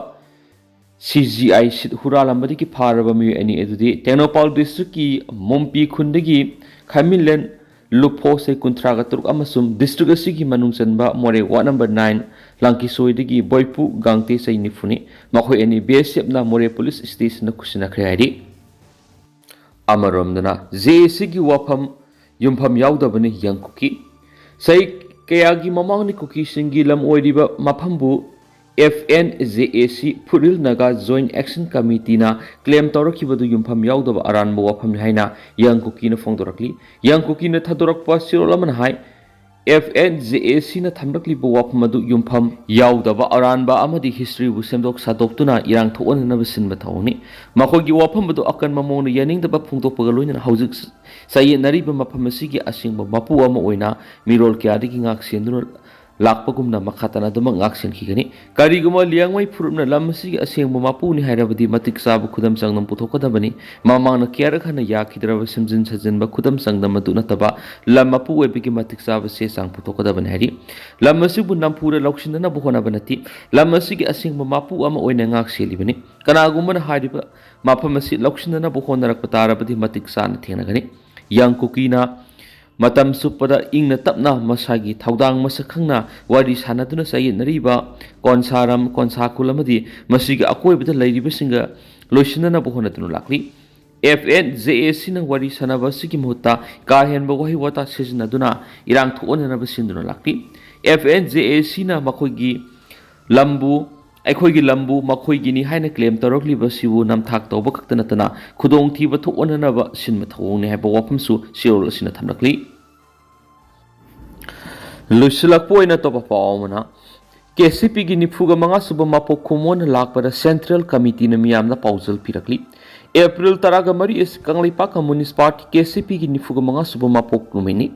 ꯁꯤ ꯖꯤ ꯑꯥꯏ ꯁꯤꯠ ꯍꯨꯔꯥꯜꯂꯝꯕꯗꯒꯤ ꯐꯥꯔꯕ ꯃꯤꯑꯣꯏ ꯑꯅꯤ ꯑꯗꯨꯗꯤ ꯇꯦꯡꯅꯧꯄꯥꯜ ꯗꯤꯁꯇ꯭ꯔꯤꯛꯀꯤ ꯃꯣꯝꯄꯤ ꯈꯨꯟꯗꯒꯤ ꯈꯥꯏꯃꯤꯟꯂꯦꯟ ꯂꯨꯞꯐꯣ ꯆꯍꯤ ꯀꯨꯟꯊ꯭ꯔꯥꯒ ꯇꯔꯨꯛ ꯑꯃꯁꯨꯡ ꯗꯤꯁꯇ꯭ꯔꯤꯛ ꯑꯁꯤꯒꯤ ꯃꯅꯨꯡ ꯆꯟꯕ ꯃꯣꯔꯦ ꯋꯥꯔꯗ ꯅꯝꯕꯔ ꯅꯥꯏꯟ ꯂꯥꯡꯀꯤꯁꯣꯏꯗꯒꯤ ꯕꯣꯏꯄꯨ ꯒꯥꯡꯇꯦ ꯆꯍꯤ ꯅꯤꯐꯨꯅꯤ꯫ ꯃꯈꯣꯏ ꯑꯅꯤ ꯕꯤ ꯑꯦꯁ ꯑꯦꯐꯅ ꯃꯣꯔꯦ ꯄꯨꯂꯤꯁ ꯁ꯭ꯇꯦꯁꯟꯗ ꯈꯨꯠꯁꯤꯟꯅꯈ꯭ꯔꯦ ꯍꯥꯏꯔꯤ꯫ ꯑꯃꯔꯣꯝꯗꯅ, ꯖꯦ ꯑꯦ ꯁꯤꯒꯤ ꯋꯥꯐꯝ ꯌꯨꯝꯐꯝ ꯌꯥꯎꯗꯕꯅꯤ ꯌꯪ ꯀꯨꯀꯤ꯫ ꯆꯍꯤ ꯀꯌꯥꯒꯤ ꯃꯃꯥꯡꯗ ꯀꯨꯀꯤꯁꯤꯡꯒꯤ ꯂꯝ ꯑꯣꯏꯔꯤꯕ ꯃꯐꯝꯕꯨ ꯑꯦꯐ ꯑꯦꯟ ꯖꯦ ꯑꯦ ꯁꯤ, ꯐꯨꯔꯤꯜ ꯅꯥꯒꯥ ꯖꯣꯏꯟꯠ ꯑꯦꯛꯁꯟ ꯀꯃꯤꯇꯤꯅ ꯀ꯭ꯂꯦꯝ ꯇꯧꯔꯛꯈꯤꯕꯗꯨ ꯌꯨꯝꯐꯝ ꯌꯥꯎꯗꯕ ꯑꯔꯥꯟꯕ ꯋꯥꯐꯝꯅꯤ ꯍꯥꯏꯅ ꯌꯪ ꯀꯨꯀꯤꯅ ꯐꯣꯡꯗꯣꯔꯛꯂꯤ꯫ ꯌꯪ ꯀꯨꯀꯤꯅ ꯊꯥꯗꯣꯔꯛꯄ ꯆꯦꯔꯣꯜ ꯑꯃꯅ ꯍꯥꯏ, ꯑꯦꯐ ꯑꯦꯟ ꯖꯦ ꯑꯦ ꯁꯤꯅ ꯊꯝꯂꯛꯂꯤꯕ ꯋꯥꯐꯝ ꯑꯗꯨ ꯌꯨꯝꯐꯝ ꯌꯥꯎꯗꯕ ꯑꯔꯥꯟꯕ ꯑꯃꯗꯤ ꯍꯤꯁꯇ꯭ꯔꯤꯕꯨ ꯁꯦꯝꯗꯣꯛ ꯁꯥꯗꯣꯛꯇꯨꯅ ꯏꯔꯥꯡ ꯊꯣꯛꯍꯟꯅꯅꯕ ꯁꯤꯟꯕ ꯊꯧꯑꯣꯡꯅꯤ꯫ ꯃꯈꯣꯏꯒꯤ ꯋꯥꯐꯝ ꯑꯗꯨ ꯑꯀꯟꯕ ꯃꯑꯣꯡꯗ ꯌꯥꯅꯤꯡꯗꯕ ꯐꯣꯡꯗꯣꯛꯄꯒ ꯂꯣꯏꯅꯅ ꯍꯧꯖꯤꯛ ꯆꯌꯦꯠꯅꯔꯤꯕ ꯃꯐꯝ ꯑꯁꯤꯒꯤ ꯑꯁꯦꯡꯕ ꯃꯄꯨ ꯑꯃ ꯑꯣꯏꯅ ꯃꯤꯔꯣꯜ ꯀꯌꯥꯗꯒꯤ ꯉꯥꯛ ꯁꯦꯟꯗꯨꯅ ꯂꯥꯛꯄꯒꯨꯝꯅ ꯃꯈꯥ ꯇꯥꯅ ꯑꯗꯨꯃꯛ ꯉꯥꯛ ꯁꯦꯟꯈꯤꯒꯅꯤ꯫ ꯀꯔꯤꯒꯨꯝꯕ ꯂꯤꯌꯥꯡꯃꯩ ꯐꯨꯔꯨꯞꯅ ꯂꯝ ꯑꯁꯤꯒꯤ ꯑꯁꯦꯡꯕ ꯃꯄꯨꯅꯤ ꯍꯥꯏꯔꯕꯗꯤ ꯃꯇꯤꯛ ꯆꯥꯕ ꯈꯨꯗꯝ ꯆꯥꯡꯗꯝ ꯄꯨꯊꯣꯛꯀꯗꯕꯅꯤ꯫ ꯃꯃꯥꯡꯗ ꯀꯌꯥꯔꯛ ꯍꯟꯅ ꯌꯥꯈꯤꯗ꯭ꯔꯕ ꯁꯦꯝꯖꯤꯟ ꯁꯥꯖꯤꯟꯕ ꯈꯨꯗꯝ ꯆꯥꯡꯗꯝ ꯑꯗꯨ ꯅꯠꯇꯕ ꯂꯝ ꯃꯄꯨ ꯑꯣꯏꯕꯒꯤ ꯃꯇꯤꯛ ꯆꯥꯕ ꯆꯦ ꯆꯥꯡ ꯄꯨꯊꯣꯛꯀꯗꯕꯅꯤ ꯍꯥꯏꯔꯤ꯫ ꯂꯝ ꯑꯁꯤꯕꯨ ꯅꯝꯐꯨꯗ ꯂꯧꯁꯤꯟꯅꯅꯕ ꯍꯣꯠꯅꯕ ꯅꯠꯇꯦ, ꯂꯝ ꯑꯁꯤꯒꯤ ꯑꯁꯦꯡꯕ ꯃꯄꯨ ꯑꯃ ꯑꯣꯏꯅ ꯉꯥꯛ ꯁꯦꯜꯂꯤꯕꯅꯤ꯫ ꯀꯅꯥꯒꯨꯝꯕꯅ ꯍꯥꯏꯔꯤꯕ ꯃꯐꯝ ꯑꯁꯤ ꯂꯧꯁꯤꯟꯅꯅꯕ ꯍꯣꯠꯅꯔꯛꯄ ꯇꯥꯔꯕꯗꯤ ꯃꯇꯤꯛ ꯆꯥꯅ ꯊꯦꯡꯅꯒꯅꯤ꯫ ꯌꯪ ꯀꯨꯀꯤꯅ ꯃꯇꯝ ꯆꯨꯞꯄꯗ ꯏꯪꯅ ꯇꯞꯅ ꯃꯁꯥꯒꯤ ꯊꯧꯗꯥꯡ ꯃꯁꯛ ꯈꯪꯅ ꯋꯥꯔꯤ ꯁꯥꯟꯅꯗꯨꯅ ꯆꯌꯦꯠꯅꯔꯤꯕ ꯀꯣꯟꯁꯥꯔꯝ, ꯀꯣꯟꯁꯥꯈꯨꯜ ꯑꯃꯗꯤ ꯃꯁꯤꯒꯤ ꯑꯀꯣꯏꯕꯗ ꯂꯩꯔꯤꯕꯁꯤꯡꯒ ꯂꯣꯏꯁꯤꯟꯅꯅꯕ ꯍꯣꯠꯅꯗꯨꯅ ꯂꯥꯛꯂꯤ꯫ ꯑꯦꯐ ꯑꯦꯟ ꯖꯦ ꯑꯦ ꯁꯤꯅ ꯋꯥꯔꯤ ꯁꯥꯟꯅꯕ ꯑꯁꯤꯒꯤ ꯃꯍꯨꯠꯇ ꯀꯥ ꯍꯦꯟꯕ ꯋꯥꯍꯩ ꯋꯥꯇꯥ ꯁꯤꯖꯤꯟꯅꯗꯨꯅ ꯏꯔꯥꯡ ꯊꯣꯛꯍꯟꯅꯅꯕ ꯁꯤꯟꯗꯨꯅ ꯂꯥꯛꯂꯤ꯫ ꯑꯦꯐ ꯑꯦꯟ ꯖꯦ ꯑꯦ ꯁꯤꯅ ꯃꯈꯣꯏꯒꯤ ꯂꯝꯕꯨ, ꯑꯩꯈꯣꯏꯒꯤ ꯂꯝꯕꯨ ꯃꯈꯣꯏꯒꯤꯅꯤ ꯍꯥꯏꯅ ꯀ꯭ꯂꯦꯝ ꯇꯧꯔꯛꯂꯤꯕꯁꯤꯕꯨ ꯅꯝꯊꯥꯛ ꯇꯧꯕ ꯈꯛꯇ ꯅꯠꯇꯅ ꯈꯨꯗꯣꯡꯊꯤꯕ ꯊꯣꯛꯍꯟꯅꯅꯕ ꯁꯤꯟꯕ ꯊꯧꯑꯣꯡꯅꯤ ꯍꯥꯏꯕ ꯋꯥꯐꯝꯁꯨ ꯆꯦꯔꯣꯜ ꯑꯁꯤꯅ ꯊꯝꯂꯛꯂꯤ꯫ ꯂꯣꯏꯁꯤꯜꯂꯛꯄ ꯑꯣꯏꯅ ꯑꯇꯣꯞꯄ ꯄꯥꯎ ꯑꯃꯅ, ꯀꯦ ꯁꯤ ꯄꯤꯒꯤ ꯅꯤꯐꯨꯒ ꯃꯉꯥ ꯁꯨꯕ ꯃꯄꯣꯛ ꯈꯨꯃꯣꯟꯅ ꯂꯥꯛꯄꯗ ꯁꯦꯟꯇ꯭ꯔꯦꯜ ꯀꯃꯤꯇꯤꯅ ꯃꯤꯌꯥꯝꯗ ꯄꯥꯎꯖꯦꯜ ꯄꯤꯔꯛꯂꯤ꯫ ꯑꯦꯄ꯭ꯔꯤꯜ ꯇꯔꯥꯒ ꯃꯔꯤ ꯑꯁꯤ Kangleipak communist party, K C ꯄꯤꯒꯤ ꯅꯤꯐꯨꯒ ꯃꯉꯥ ꯁꯨꯕ ꯃꯄꯣꯛ ꯅꯨꯃꯤꯠꯅꯤ꯫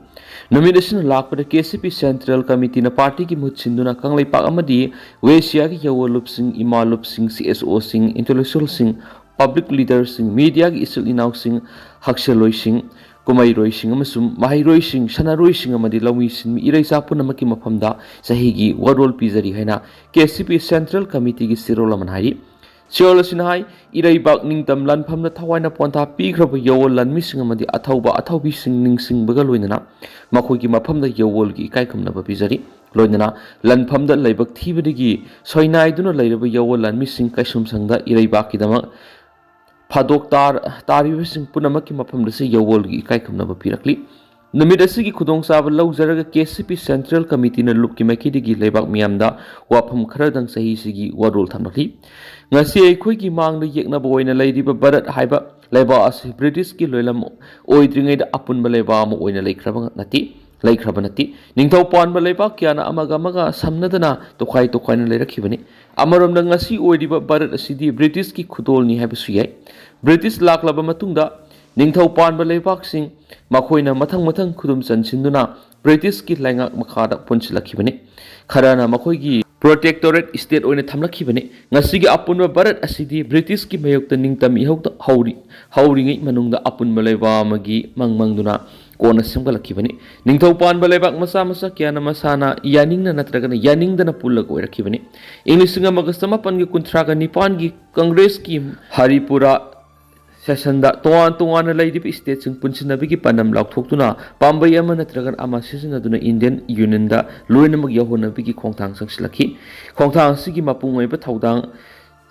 ꯅꯨꯃꯤꯠ ꯑꯁꯤꯅ ꯂꯥꯛꯄꯗ ꯀꯦ ꯁꯤ ꯄꯤ ꯁꯦꯟꯇ꯭ꯔꯦꯜ ꯀꯃꯤꯇꯤꯅ ꯄꯥꯔꯇꯤꯒꯤ ꯃꯍꯨꯠ ꯁꯤꯟꯗꯨꯅ ꯀꯪꯂꯩꯄꯥꯛ ꯑꯃꯗꯤ ꯋꯦꯁꯤꯌꯥꯒꯤ ꯌꯥꯑꯣꯟꯂꯨꯞꯁꯤꯡ, ꯏꯃꯥꯂꯨꯞꯁꯤꯡ, ꯁꯤ ꯑꯦꯁ ꯑꯣꯁꯤꯡ, ꯏꯟꯇꯦꯂꯦꯛꯆꯨꯋꯦꯜꯁꯤꯡ, ꯄꯕ꯭ꯂꯤꯛ ꯂꯤꯗꯔꯁꯤꯡ, ꯃꯤꯗꯤꯌꯥꯒꯤ ꯏꯆꯤꯜ ꯏꯅꯥꯎꯁꯤꯡ, ꯍꯛꯁꯦꯜꯂꯣꯏꯁꯤꯡ, ꯀꯨꯝꯍꯩꯔꯣꯏꯁꯤꯡ ꯑꯃꯁꯨꯡ ꯃꯍꯩꯔꯣꯏꯁꯤꯡ, ꯁꯥꯟꯅꯔꯣꯏꯁꯤꯡ ꯑꯃꯗꯤ ꯂꯧꯃꯤꯁꯤꯡ, ꯏꯔꯩꯆꯥ ꯄꯨꯝꯅꯃꯛꯀꯤ ꯃꯐꯝꯗ ꯆꯍꯤꯒꯤ ꯋꯥꯔꯣꯜ ꯄꯤꯖꯔꯤ ꯍꯥꯏꯅ ꯀꯦ ꯁꯤ ꯄꯤ ꯁꯦꯟꯇ꯭ꯔꯦꯜ ꯀꯃꯤꯇꯤꯒꯤ ꯆꯦꯔꯣꯜ ꯑꯃꯅ ꯍꯥꯏꯔꯤ꯫ ꯆꯦꯔꯣꯜ ꯑꯁꯤꯅ ꯍꯥꯏ, ꯏꯔꯩꯕꯥꯛ ꯅꯤꯡꯇꯝ ꯂꯥꯟꯐꯝꯗ ꯊꯋꯥꯏꯅ ꯄꯣꯟꯊꯥ ꯄꯤꯈ꯭ꯔꯕ ꯌꯥꯑꯣꯜ ꯂꯥꯟꯃꯤꯁꯤꯡ ꯑꯃꯗꯤ ꯑꯊꯧꯕ ꯑꯊꯧꯕꯤꯁꯤꯡ ꯅꯤꯡꯁꯤꯡꯕꯒ ꯂꯣꯏꯅꯅ ꯃꯈꯣꯏꯒꯤ ꯃꯐꯝꯗ ꯌꯥꯑꯣꯜꯒꯤ ꯏꯀꯥꯏ ꯈꯨꯝꯅꯕ ꯄꯤꯖꯔꯤ꯫ ꯂꯣꯏꯅꯅ ꯂꯥꯟꯐꯝꯗ ꯂꯥꯏꯕꯛ ꯊꯤꯕꯗꯒꯤ ꯁꯣꯏꯅꯥꯏꯗꯨꯅ ꯂꯩꯔꯕ ꯌꯥꯑꯣꯜ ꯂꯥꯟꯃꯤꯁꯤꯡ ꯀꯩꯁꯨꯝꯁꯪꯗ ꯏꯔꯩꯕꯥꯛꯀꯤꯗꯃꯛ ꯐꯥꯗꯣꯛ ꯇꯥꯔ-, ꯇꯥꯔꯤꯕꯁꯤꯡ ꯄꯨꯝꯅꯃꯛꯀꯤ ꯃꯐꯝꯗꯁꯨ ꯌꯥꯑꯣꯜꯒꯤ ꯏꯀꯥꯏ ꯈꯨꯝꯅꯕ ꯄꯤꯔꯛꯂꯤ꯫ ꯅꯨꯃꯤꯠ ꯑꯁꯤꯒꯤ ꯈꯨꯗꯣꯡꯆꯥꯕ ꯂꯧꯖꯔꯒ ꯀꯦ ꯁꯤ ꯄꯤ ꯁꯦꯟꯇ꯭ꯔꯦꯜ ꯀꯃꯤꯇꯤꯅ ꯂꯨꯞꯀꯤ ꯃꯥꯏꯀꯩꯗꯒꯤ ꯂꯩꯕꯥꯛ ꯃꯤꯌꯥꯝꯗ ꯋꯥꯐꯝ ꯈꯔꯗꯪ ꯆꯍꯤꯁꯤꯒꯤ ꯋꯥꯔꯣꯜ ꯊꯝꯂꯛꯂꯤ꯫ ꯉꯁꯤ ꯑꯩꯈꯣꯏꯒꯤ ꯃꯥꯡꯗ ꯌꯦꯛꯅꯕ ꯑꯣꯏꯅ ꯂꯩꯔꯤꯕ ꯚꯥꯔꯠ ꯍꯥꯏꯕ ꯂꯩꯕꯥꯛ ꯑꯁꯤ ꯕ꯭ꯔꯤꯇꯤꯁꯀꯤ ꯂꯣꯏꯂꯝ ꯑꯣꯏꯗ꯭ꯔꯤꯉꯩꯗ ꯑꯄꯨꯟꯕ ꯂꯩꯕꯥꯛ ꯑꯃ ꯑꯣꯏꯅ ꯂꯩꯈ꯭ꯔꯕ ꯅꯠꯇꯦ꯫ ꯂꯩꯈ꯭ꯔꯕ ꯅꯠꯇꯦ꯫ ꯅꯤꯡꯊꯧ ꯄꯥꯟꯕ ꯂꯩꯕꯥꯛ ꯀꯌꯥꯅ ꯑꯃꯒ ꯑꯃꯒ ꯁꯝꯅꯗꯅ ꯇꯣꯈꯥꯏ ꯇꯣꯈꯥꯏꯅ ꯂꯩꯔꯛꯈꯤꯕꯅꯤ꯫ ꯑꯃꯔꯣꯝꯗ ꯉꯁꯤ ꯑꯣꯏꯔꯤꯕ ꯚꯥꯔꯠ ꯑꯁꯤꯗꯤ ꯕ꯭ꯔꯤꯇꯤꯁꯀꯤ ꯈꯨꯗꯣꯜꯅꯤ ꯍꯥꯏꯕꯁꯨ ꯌꯥꯏ꯫ ꯕ꯭ꯔꯤꯇꯤꯁ ꯂꯥꯛꯂꯕ ꯃꯇꯨꯡꯗ ꯅꯤꯡꯊꯧ ꯄꯥꯟꯕ ꯂꯩꯕꯥꯛꯁꯤꯡ ꯃꯈꯣꯏꯅ ꯃꯊꯪ ꯃꯊꯪ ꯈꯨꯗꯨꯝ ꯆꯟꯁꯤꯟꯗꯨꯅ ꯕ꯭ꯔꯤꯇꯤꯁꯀꯤ ꯂꯩꯉꯥꯛ ꯃꯈꯥꯗ ꯄꯨꯟꯁꯤꯜꯂꯛꯈꯤꯕꯅꯤ꯫ ꯈꯔꯅ ꯃꯈꯣꯏꯒꯤ ꯄ꯭ꯔꯣꯇꯦꯛꯇꯣꯔꯦꯠ ꯁ꯭ꯇꯦꯠ ꯑꯣꯏꯅ ꯊꯝꯂꯛꯈꯤꯕꯅꯤ꯫ ꯉꯁꯤꯒꯤ ꯑꯄꯨꯟꯕ ꯚꯥꯔꯠ ꯑꯁꯤꯗꯤ ꯕ꯭ꯔꯤꯇꯤꯁꯀꯤ ꯃꯥꯌꯣꯛꯇ ꯅꯤꯡꯇꯝ ꯏꯍꯧꯗ ꯍꯧꯔꯤ-, ꯍꯧꯔꯤꯉꯩ ꯃꯅꯨꯡꯗ ꯑꯄꯨꯟꯕ ꯂꯩꯕꯥꯛ ꯑꯃꯒꯤ ꯃꯪ ꯃꯪꯗꯨꯅ ꯀꯣꯟꯅ ꯁꯦꯝꯒꯠꯂꯛꯈꯤꯕꯅꯤ꯫ ꯅꯤꯡꯊꯧ ꯄꯥꯟꯕ ꯂꯩꯕꯥꯛ ꯃꯆꯥ ꯃꯆꯥ ꯀꯌꯥꯅ ꯃꯁꯥꯅ ꯌꯥꯅꯤꯡꯅ ꯅꯠꯇ꯭ꯔꯒꯅ ꯌꯥꯅꯤꯡꯗꯅ ꯄꯨꯜꯂꯒ ꯑꯣꯏꯔꯛꯈꯤꯕꯅꯤ꯫ ꯏꯪ ꯂꯤꯁꯤꯡ ꯑꯃꯒ ꯆꯃꯥꯄꯟꯒ ꯀꯨꯟꯊ꯭ꯔꯥꯒ ꯅꯤꯄꯥꯟꯒꯤ ꯀꯪꯒ꯭ꯔꯦꯁꯀꯤ ꯍꯔꯤꯄꯨꯔꯥ ꯁꯦꯁꯟꯗ ꯇꯣꯉꯥꯟ ꯇꯣꯉꯥꯟꯅ ꯂꯩꯔꯤꯕ ꯁ꯭ꯇꯦꯠꯁꯤꯡ ꯄꯨꯟꯁꯤꯟꯅꯕꯒꯤ ꯄꯥꯟꯗꯝ ꯂꯥꯎꯊꯣꯛꯇꯨꯅ ꯄꯥꯝꯕꯩ ꯑꯃ ꯅꯠꯇ꯭ꯔꯒ ꯑꯃ ꯁꯤꯖꯤꯟꯅꯗꯨꯅ ꯏꯟꯗꯤꯌꯟ ꯌꯨꯅꯤꯌꯟꯗ ꯂꯣꯏꯅꯃꯛ ꯌꯧꯍꯟꯅꯕꯒꯤ ꯈꯣꯡꯊꯥꯡ ꯆꯪꯁꯤꯜꯂꯛꯈꯤ꯫ ꯈꯣꯡꯊꯥꯡ ꯑꯁꯤꯒꯤ ꯃꯄꯨꯡ ꯑꯣꯏꯕ ꯊꯧꯗꯥꯡ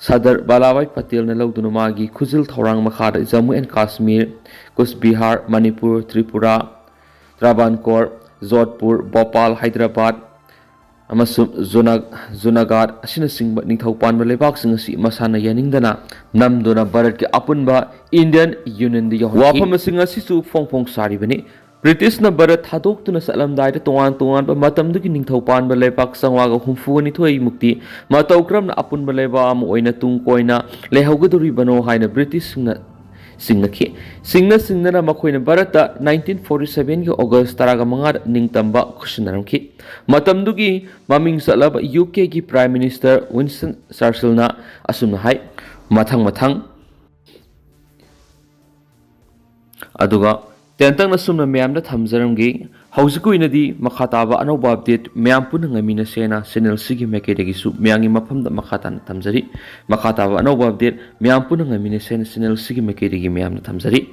ꯁꯔꯗꯥꯔ ꯚꯥꯂꯥꯚꯥꯏ ꯄꯇꯦꯜꯅ ꯂꯧꯗꯨꯅ ꯃꯥꯒꯤ ꯈꯨꯖꯤꯜ ꯊꯧꯔꯥꯡ ꯃꯈꯥꯗ ꯖꯝꯃꯨ ꯑꯦꯟ ꯀꯥꯁꯃꯤꯔ, ꯀꯨꯁ ꯕꯤꯍꯥꯔ, ꯃꯅꯤꯄꯨꯔ, ꯇ꯭ꯔꯤꯄꯨꯔꯥ, ꯇ꯭ꯔꯥꯚꯥꯟꯀꯣꯔ, ꯖꯣꯙꯄꯨꯔ, ꯚꯣꯄꯥꯜ, ꯍꯥꯏꯗ꯭ꯔꯕꯥꯗ ꯑꯃꯁꯨꯡ ꯖꯨꯅꯥ-, ꯖꯨꯅꯥꯒꯥꯗ ꯑꯁꯤꯅꯆꯤꯡꯕ ꯅꯤꯡꯊꯧ ꯄꯥꯟꯕ ꯂꯩꯕꯥꯛꯁꯤꯡ ꯑꯁꯤ ꯃꯁꯥꯅ ꯌꯥꯅꯤꯡꯗꯅ ꯅꯝꯗꯨꯅ ꯚꯥꯔꯠꯀꯤ ꯑꯄꯨꯟꯕ ꯏꯟꯗꯤꯌꯟ ꯌꯨꯅꯤꯌꯟꯗ ꯌꯧꯍꯟꯈꯤ꯫ ꯋꯥꯐꯝꯁꯤꯡ ꯑꯁꯤꯁꯨ ꯐꯣꯡ ꯐꯣꯡ ꯁꯥꯔꯤꯕꯅꯤ꯫ ꯕ꯭ꯔꯤꯇꯤꯁꯅ ꯚꯥꯔꯠ ꯊꯥꯗꯣꯛꯇꯨꯅ ꯆꯠꯂꯝꯗꯥꯏꯗ ꯇꯣꯉꯥꯟ ꯇꯣꯉꯥꯟꯕ ꯃꯇꯝꯗꯨꯒꯤ ꯅꯤꯡꯊꯧ ꯄꯥꯟꯕ ꯂꯩꯕꯥꯛ ꯆꯥꯝꯃꯉꯥꯒ ꯍꯨꯝꯐꯨꯒ ꯅꯤꯊꯣꯏ ꯃꯨꯛꯇꯤ ꯃꯇꯧ ꯀꯔꯝꯅ ꯑꯄꯨꯟꯕ ꯂꯩꯕꯥꯛ ꯑꯃ ꯑꯣꯏꯅ ꯇꯨꯡ ꯀꯣꯏꯅ ꯂꯩꯍꯧꯒꯗꯧꯔꯤꯕꯅꯣ ꯍꯥꯏꯅ ꯕ꯭ꯔꯤꯇꯤꯁꯁꯤꯡꯅ ꯆꯤꯡꯅꯈꯤ꯫ ꯆꯤꯡꯅ ꯆꯤꯡꯅꯅ ꯃꯈꯣꯏꯅ ꯚꯥꯔꯠꯇ ꯅꯥꯏꯟꯇꯤꯟ ꯐꯣꯔꯇꯤ ꯁꯚꯦꯟꯒꯤ ꯑꯣꯒꯁ ꯇꯔꯥꯒ ꯃꯉꯥꯗ ꯅꯤꯡꯇꯝꯕ ꯈꯨꯠꯁꯤꯟꯅꯔꯝꯈꯤ꯫ ꯃꯇꯝꯗꯨꯒꯤ ꯃꯃꯤꯡ ꯆꯠꯂꯕ ꯌꯨ ꯀꯦꯒꯤ ꯄ꯭ꯔꯥꯏꯝ ꯃꯤꯅꯤꯁꯇꯔ ꯋꯤꯟꯁꯇꯟ ꯆꯔꯆꯤꯜꯅ ꯑꯁꯨꯝꯅ ꯍꯥꯏ, ꯃꯊꯪ ꯃꯊꯪ ꯑꯗꯨꯒ ꯇꯦꯟꯇꯛꯅ ꯁꯨꯝꯅ ꯃꯌꯥꯝꯗ ꯊꯝꯖꯔꯝꯒꯦ꯫ ꯍꯧꯖꯤꯛꯀꯤ ꯑꯣꯏꯅꯗꯤ ꯃꯈꯥ ꯇꯥꯕ ꯑꯅꯧꯕ update ꯃꯌꯥꯝ ꯄꯨꯟꯅ ꯉꯥꯏꯃꯤꯟꯅꯁꯦꯅ channel ꯁꯤꯒꯤ ꯃꯥꯏꯀꯩꯗꯒꯤꯁꯨ ꯃꯌꯥꯝꯒꯤ ꯃꯐꯝꯗ ꯃꯈꯥ ꯇꯥꯅ ꯊꯝꯖꯔꯤ꯫ ꯃꯈꯥ ꯇꯥꯕ ꯑꯅꯧꯕ update ꯃꯌꯥꯝ ꯄꯨꯟꯅ ꯉꯥꯏꯃꯤꯟꯅꯁꯦꯅ channel ꯁꯤꯒꯤ ꯃꯥꯏꯀꯩꯗꯒꯤ ꯃꯌꯥꯝꯗ ꯊꯝꯖꯔꯤ꯫